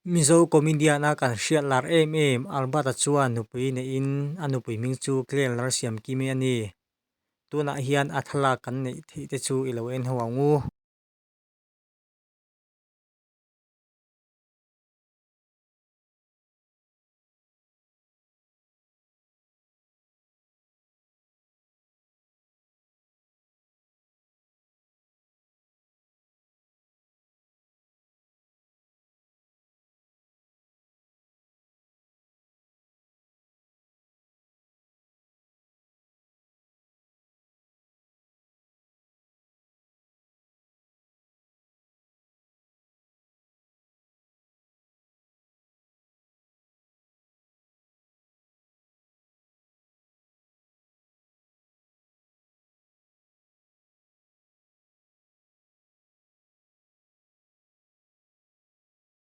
Mizo comedian a kan hriat lar em em Albert-a chuan nupui neihin a nupui hming chu Claire Lalsiamkimi a ni. Tunah hian a thlalak kan neih theih te chu i lo en ho ang u.